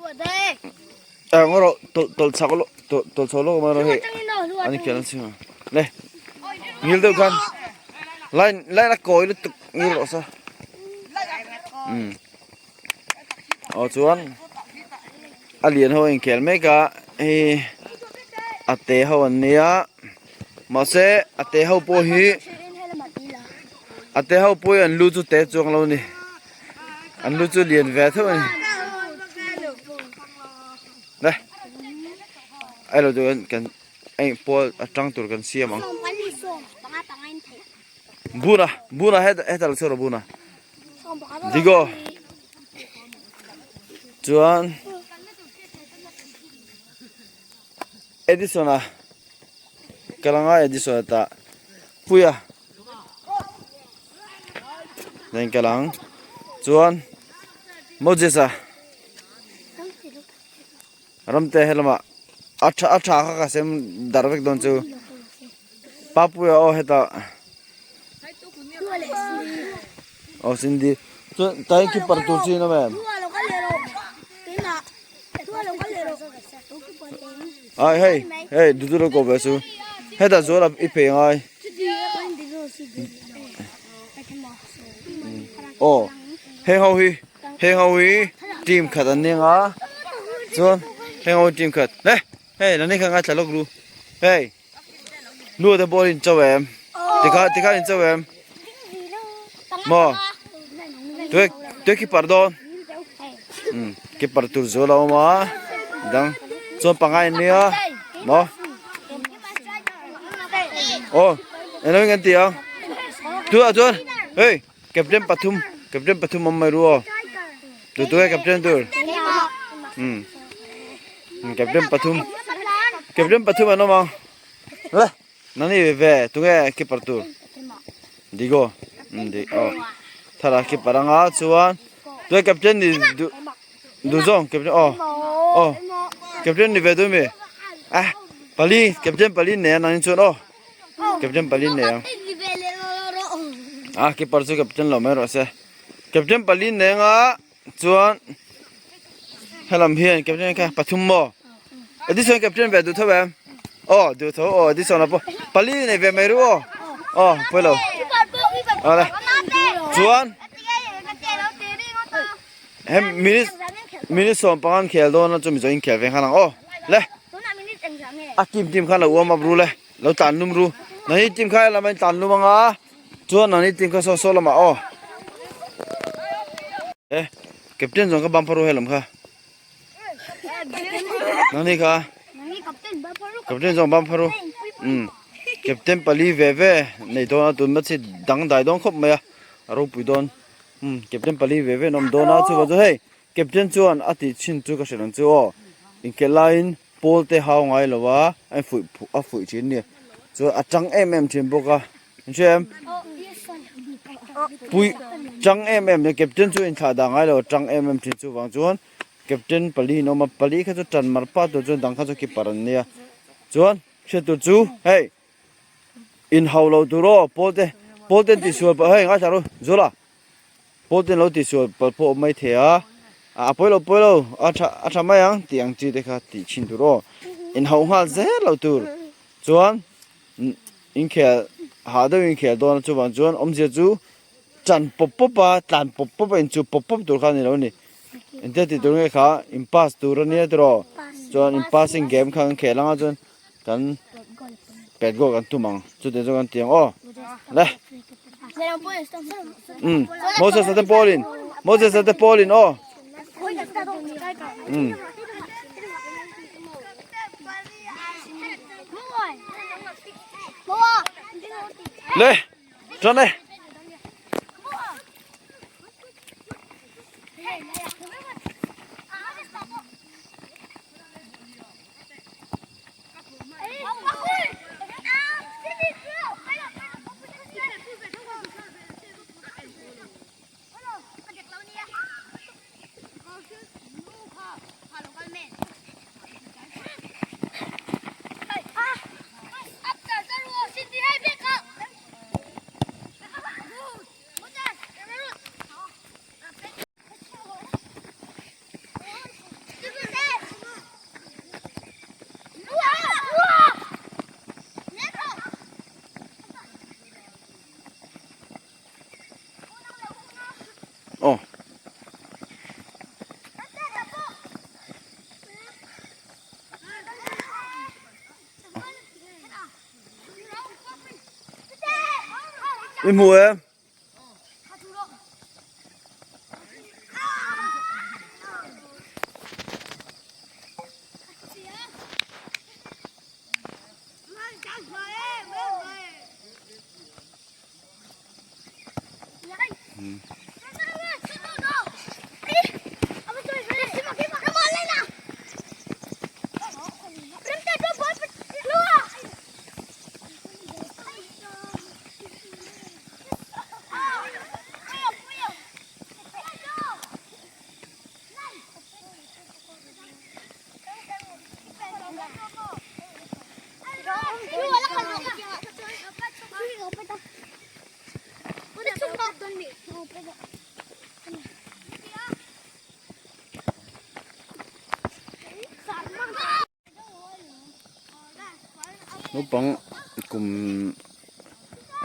Eh ngoro tol tol chak lo tol tol chho lo ma ro hei ani khian an chhim le ngil deuh khan line line a kawi lutuk ngil rawh sa um aw chuan a lian ho a inkhel mek a hei a te ho an nia mahse a te ho pawh hi a te ho pawh hi an lu chu te chuang lo a ni. An lu chu lian ve theuh a ni. Le. Ai lo chu kan eng pawl atang tur kan siam ang. Buna, buna he he tal choro buna. Digo. Chuan Edison a kalanga Edison ta puia Nen kal ang chuan Moses a ramte helamah a tha a tha kha ka sem dar vek dawn chu Papuia aw hetah aw Cindy chuan tain keeper tur chu in awm em ai hei hei dudu lo ko ve chu hetah zual a i pe ngai. Aw heng ho hi heng ho hi team khat an ni anga chuan heng ho hi team khat le hei nani kha ngaithla lawk ru hei nu te ball in cho em tikha tikha in cho em maw tue tue keeper dawn um keeper tur zual a awm a dang chuan panga in nia maw. Aw eng kan ti ang tunah chuan hei captain pathum captain pathum awm mai ru aw tu tu nge captain tur umm captain pathum captain pathum an awm ang le nani ve ve tunge keeper tur digo umm di aw thara keeper anga chuan tunge captain ni duh. Duh zawng captain aw aw captain ni ve dawn mi ah pali captain pali nei a nangin chuan aw captain pali nei ang ah keeper chu captain lo mai rawh se captain pali nei anga chuan helam hian captain kha pathum maw edison captain ve duh tho em aw duh tho aw edison a pawh pali nei ve mai ru aw aw pawilo awle chuan. He minute minute 15 an khel dawn a chumi zawh in khel ve nghal ang aw le a team team khan lo warm up ru le lo tlan lum ru nangni team kha helam ah in tlan lum anga chuan nangni team kha saw saw lamah aw e captain zawng kha bumper ru helam kha nangni kha captain zawng bumper ru um captain pali ve ve nei dawn a tun machi dangdai dawn khawp mai a a ropui dawn. Umm captain pali ve ve an awm dawn a chuvang chu hei captain chuan a tih chhin chu ka hre ang chu aw inkelh laiin pawl te hau ngai lo a a infuih a fuih thin a ni chuan a tang em em thin bawk a in hria em pui tang em em captain chu inthlah dah ngai lo a tang em em thin chuvang chuan captain pali an awm a pali kha chu tan mar pa tur chuan dang kha chu keeper an nia chuan hriat tur chu hei. In hau lo tur aw pawl te pawl ten tihsual pawh hei ngaithla ru zula pawl ten lo tihsual palh pawh awm mai thei a a pawi lo pawi lo a tha a tha mai ang tih ang chi te kha tih chhin tur aw in hauh nghal zel lo tur chuan inkhel hah deuh inkhel dawn a chuvang chuan awmzia chu chan pawp pawp a tlan pawp pawp a inchuh pawp pawp tur kha a ni lo a ni engtia tih tur nge kha in pass tur a nia tiraw chuan in passing game kha kan khel anga chuan. Kan pet goal kan tum ang chutiang chu kan ti ang aw le um Moses ate Paul in Moses ate Paul in aw um le tran e. I hmu em? Naupang kum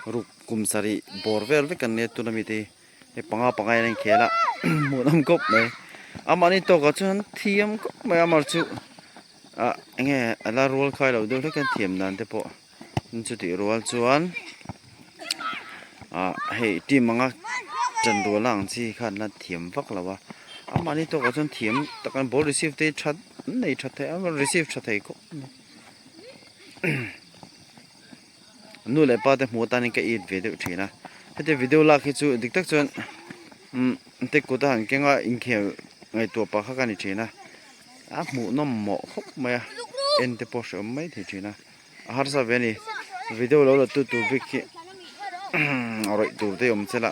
ruk kum sarih bawr vel vek an nia tuna mite hi hei panga panga hian a inkhel a hmuhnawm khawp mai a mahni tawkah chuan thiam khawp mai a mar chu ah enge a la rual khai lo deuh hlek a thiam dan te pawh. Chutih rual chuan ah hei team anga ṭan rual ang chi khan la thiam vak lo a amahni tawkah chuan thiam tak an ball receive te hi that an nei tha thei a receive tha thei khawp mai nu leh pa te hmuh atanin ka it ve deuh thin a heti video lak hi chu dik tak chuan umm te kut a han keng a inkhel ngaihtuah pah kha ka ni thin a a hmuhnawm mawh khawp mai a en te pawh hrehawm mai thei thin a. A harsa ve a ni video lo la tu tur bik hi a rawih tur te awm chela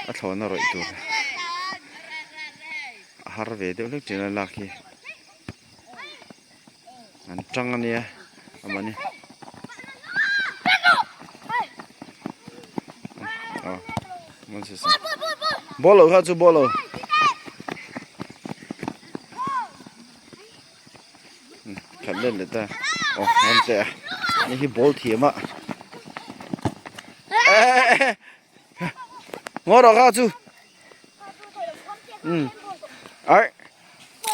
a thlawhna rawih tur a har ve deuh hlek thin a lak hi an tang a nia a mahni aw ball lo kha chu ball lo. Khat let leh ta aw rawn teh a ni hi ball thiam a ngaw rawh kha chu um ai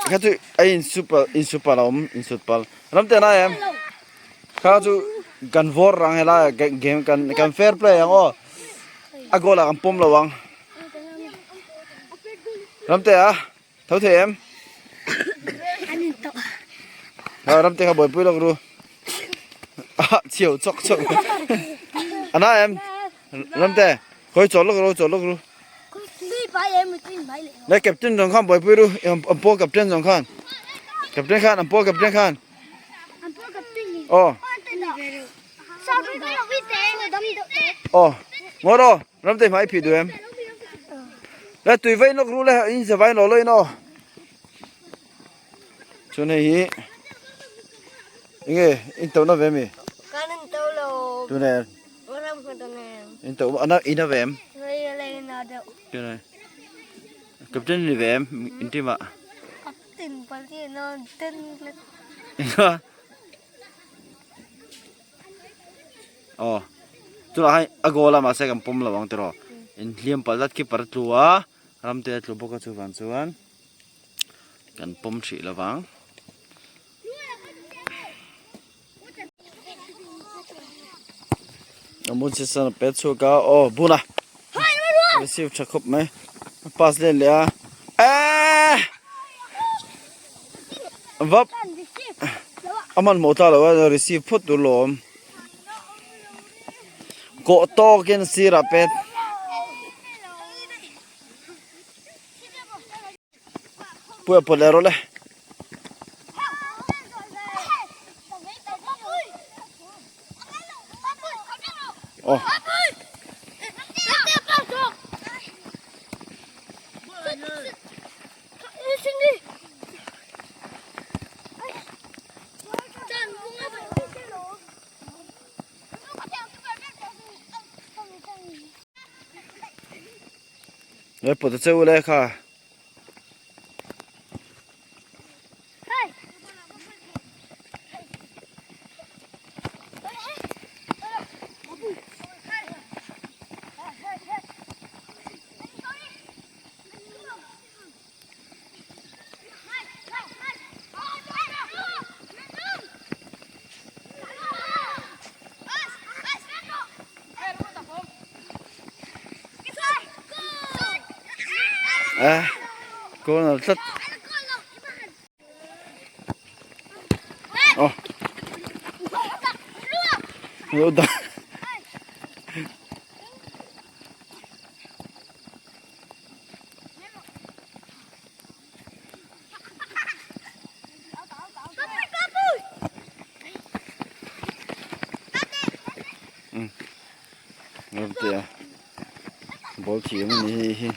kha chu a in super in super a awm in sut pal ram te nai em kha chu kan vawr rang helai game kan kan fair play ang aw a goal ah kan pawm lo ang ram te a. Tho thei em? An in tawh. Ha ram te kha buaipui lawk ru. Ah chhiau chawk chawk. Ana em? Ram te khoi chawl lawk ru chawl lawk ru. Le captain zawng khan buaipui ru an pawl captain zawng khan. Captain khan an pawl captain khan. Aw. Aw. Ngawt aw. Ram te hmai phih duh em? Le tui vain lawk ru le in se vain lo lo in aw. Chuan hei hi enge in to na ve mi? Kan in to lo. Tune. Ram ka to ne. In to ana ina ve em? Rei le ina deuh. Tune. Captain ni ve em in team ah? Captain pali no ten. Aw chutah khan a goal a mahse kan pawm lo ang tiraw inhliam palh zat keeper a tlu a ram te a tlu bawk a chuvang chuan kan pawm hrih lo vang. A mun si san a pet chhuak a aw bun a receive tha khawp mai a pass let leh a eehh vap a hmanhmawh ta lo a receive phawt tur lawm kawh tawkin sirah pet. Puia pawt leh rawh le. Aw. Lai pawt a che u le kha. Eh corner tlat. Oh. Lo da. Ramtea ball thiam a ni hei hi.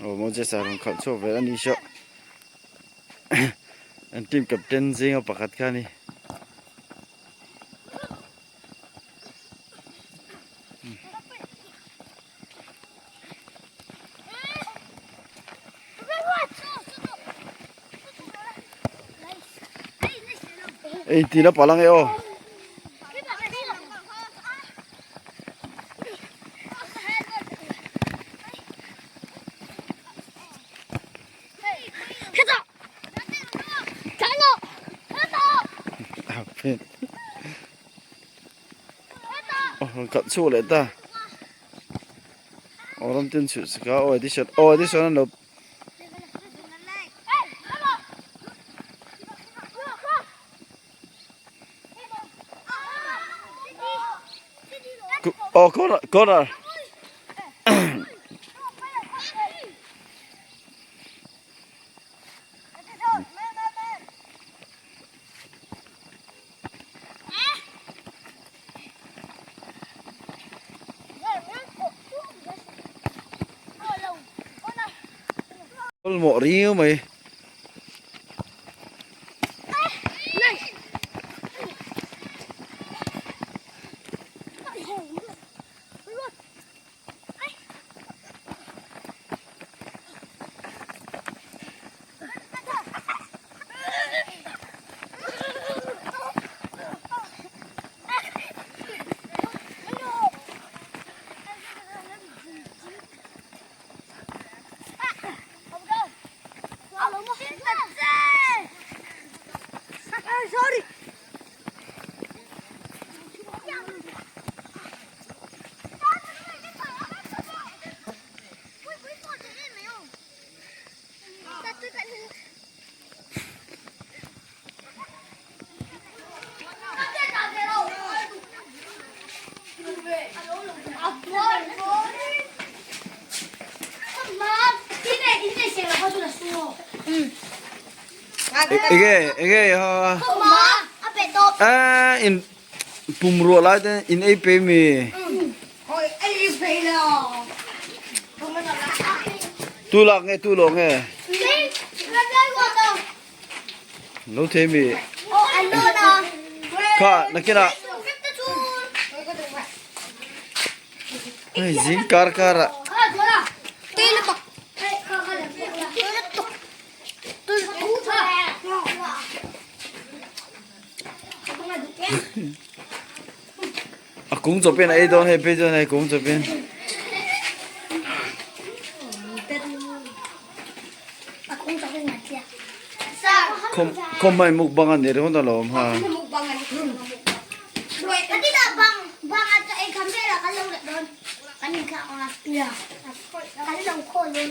Aw Moses a rawn khalh chhuak vel a ni saw an team captain zinga pakhat kha a ni. Ei ti la palang e aw. Aw rawn khalh chhuak leh ta aw ram tin chhuh sika aw addition aw addition an lo aw corner corner Pawimawh riau mai. Enge enge ha a in pum ruah lai te in ei pe mi. Tu lak nge tu lo nge. Lo thei mi. Kha nakinah hei zing kar karah. A kung chawp in a ei dawn hei phei chuan hei kung chawp in. Khawm hmai mukbang a ni ringawt alawm ha.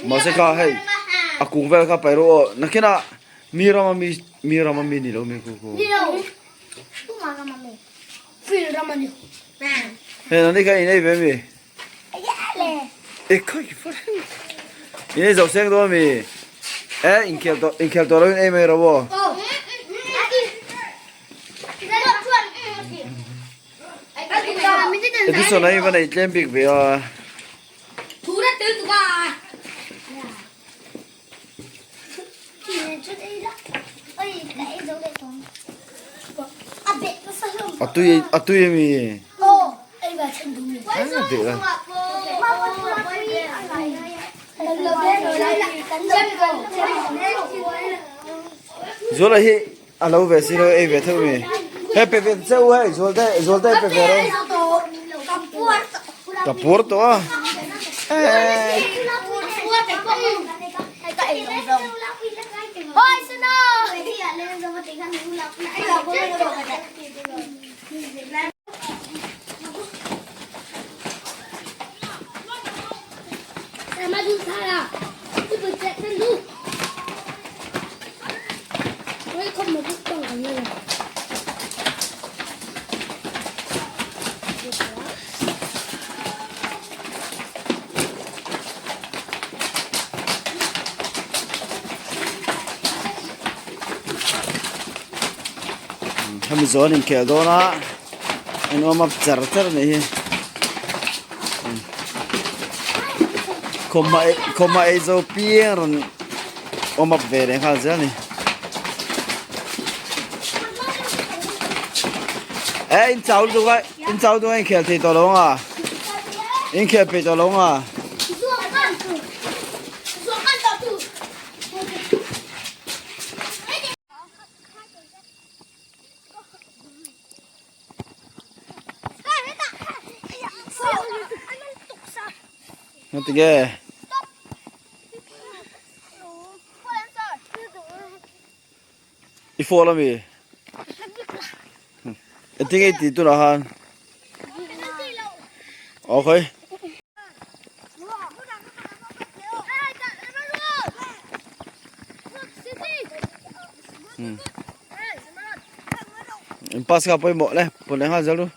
Mahse kha hei a kung vel kha paih rawh aw nakinah mi rama mi mi rama mi ni lo mi khu khu. Hei nani kha in ei ve mi. E khai in ei zo seng dawn mi. E inkhel tawh inkhel tawh lo in ei mai rawh aw. Edison a hi va nei tlem bik ve a. A tui a tui ami. A beh la. Zuala hi A lo ve si lo ei ve theuh mi. He pe ve cheu hei zual te zual te pe ve ro. Ka puar tawh a. Hemi zawn inkhel dawn a an awm up char char a nih hi khawmhma khawmhma ei zo piang rawn awm up ve leh nghal zel a ni e in chau lutuk a in chau lutuk a inkhel thei tawh lo ang a inkhel peih tawh lo ang a. Ngatinge? I fall ami? Engtinge i tih tunah khan? Okay. In pass kha pawimawh le pawh leh nghal zel ru.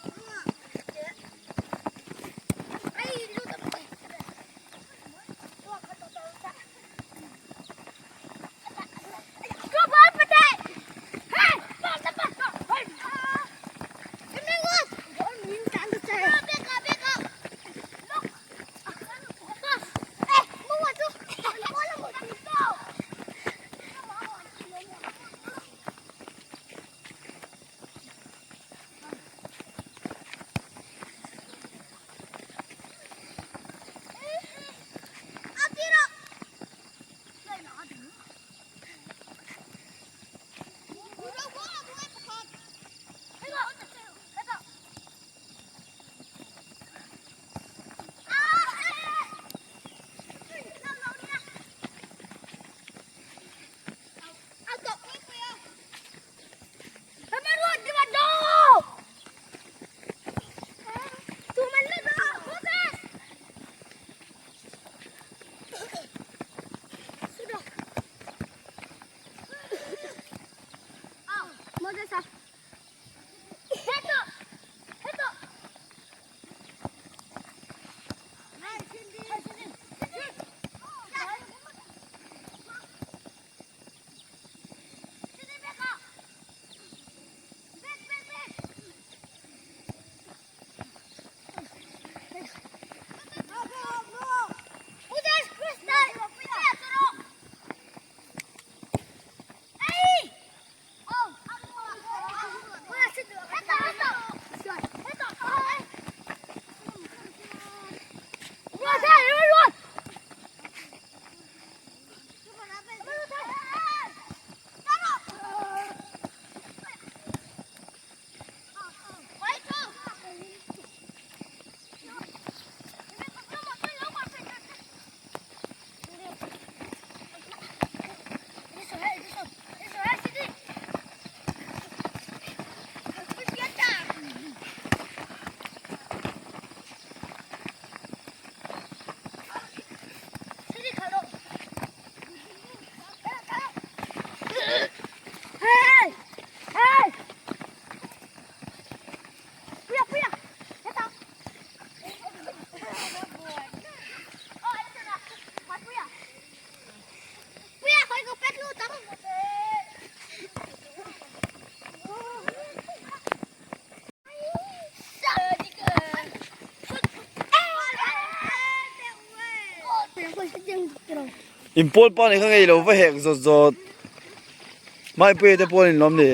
In pawl pa nih kha ngei lo va hek zawt zawt. Maipuia te pawl in lawm ni.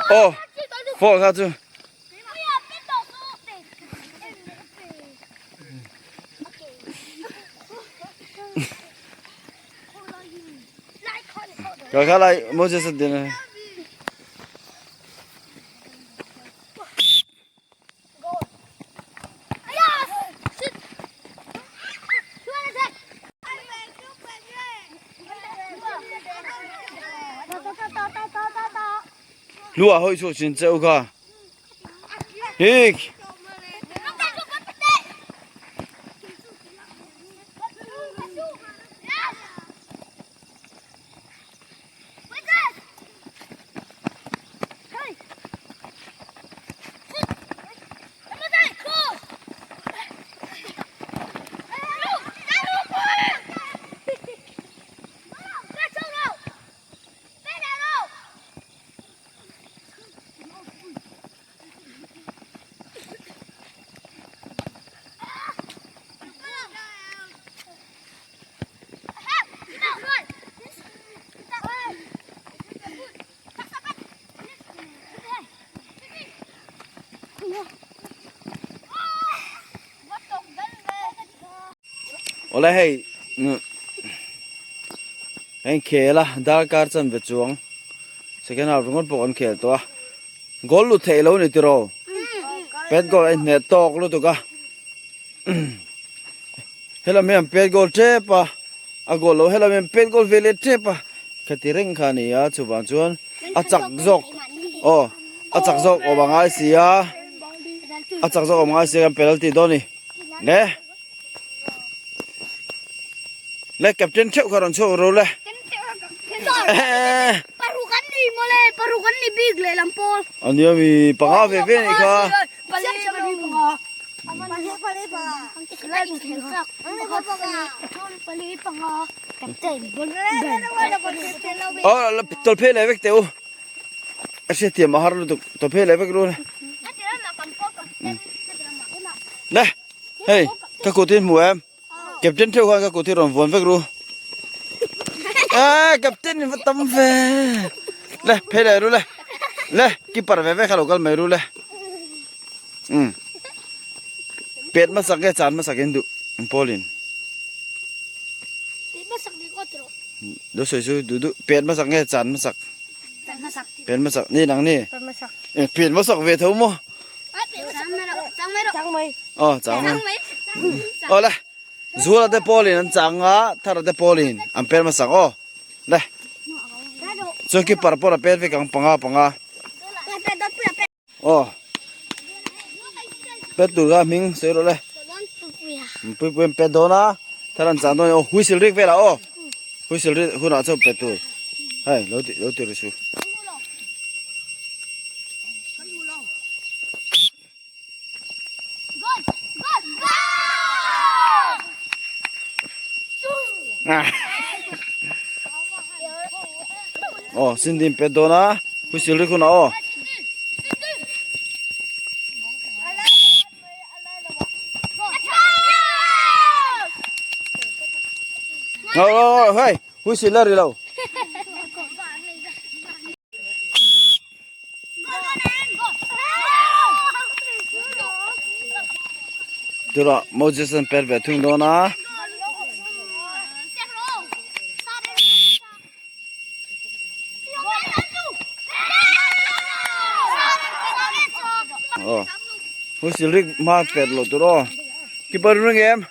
Aw foul kha chu. Kha kha lai Moses a din a. Lua hoi chu chin cheu kha. Hik. Awle hei hei khel a darkar chanve chuang second half ringawt pawh kan khel tawh a goal lut theih lo a ni tiraw pet goal a inhmeh tawk lutuk a. Helam hi an pet goal tep a a goal lo helam hi an pet goal ve leh tep a khati reng kha a ni a chuvang chuan a chak zawk aw a chak zawk awm a ngai si a a chak zawk awm a ngai si a kan penalty dawn a ni le le captain theuh kha rawn chhuak ru le Paruk an ni mawle paruk an ni bik lehlam pawl a nia mi panga ve ve a nih kha. Tawlh phei leh vek teh u a hriatthiam a har lutuk tawlh phei leh vek ru le hei ka kut hi hmu em captain theuh khan ka kut hi rawn vuan vek ru eh captain in va tam ve le phei leh ru le le keeper ve ve kha lo kal mai ru le um pet hmasak nge chan hmasak in duh pawl in do sawi chu duh duh pet hmasak nge chan hmasak pet hmasak ni nang ni pet hmasak ve tho maw Aw chang mai. Aw le. Zuala te pawlin an chang a, Thara te pawlin an per hmasak aw. Le. Chuan keeper pawh a per vek ang panga panga. Aw. Pet tur kha hming sawi rawh le. Puipui an pet dawn a, Thara an chang dawn a ni. Aw whistle rik velah aw. Whistle rik hunah chuan pet tur. Hei lo ti lo ti ri su. Aw Cindy in pet dawn a whistle rik hunah aw. Aw aw hei whistle a ri lo. Tura Moses an per ve thung dawn a. Aw. Whistle rik hma per lo tur aw. Keeper ring em?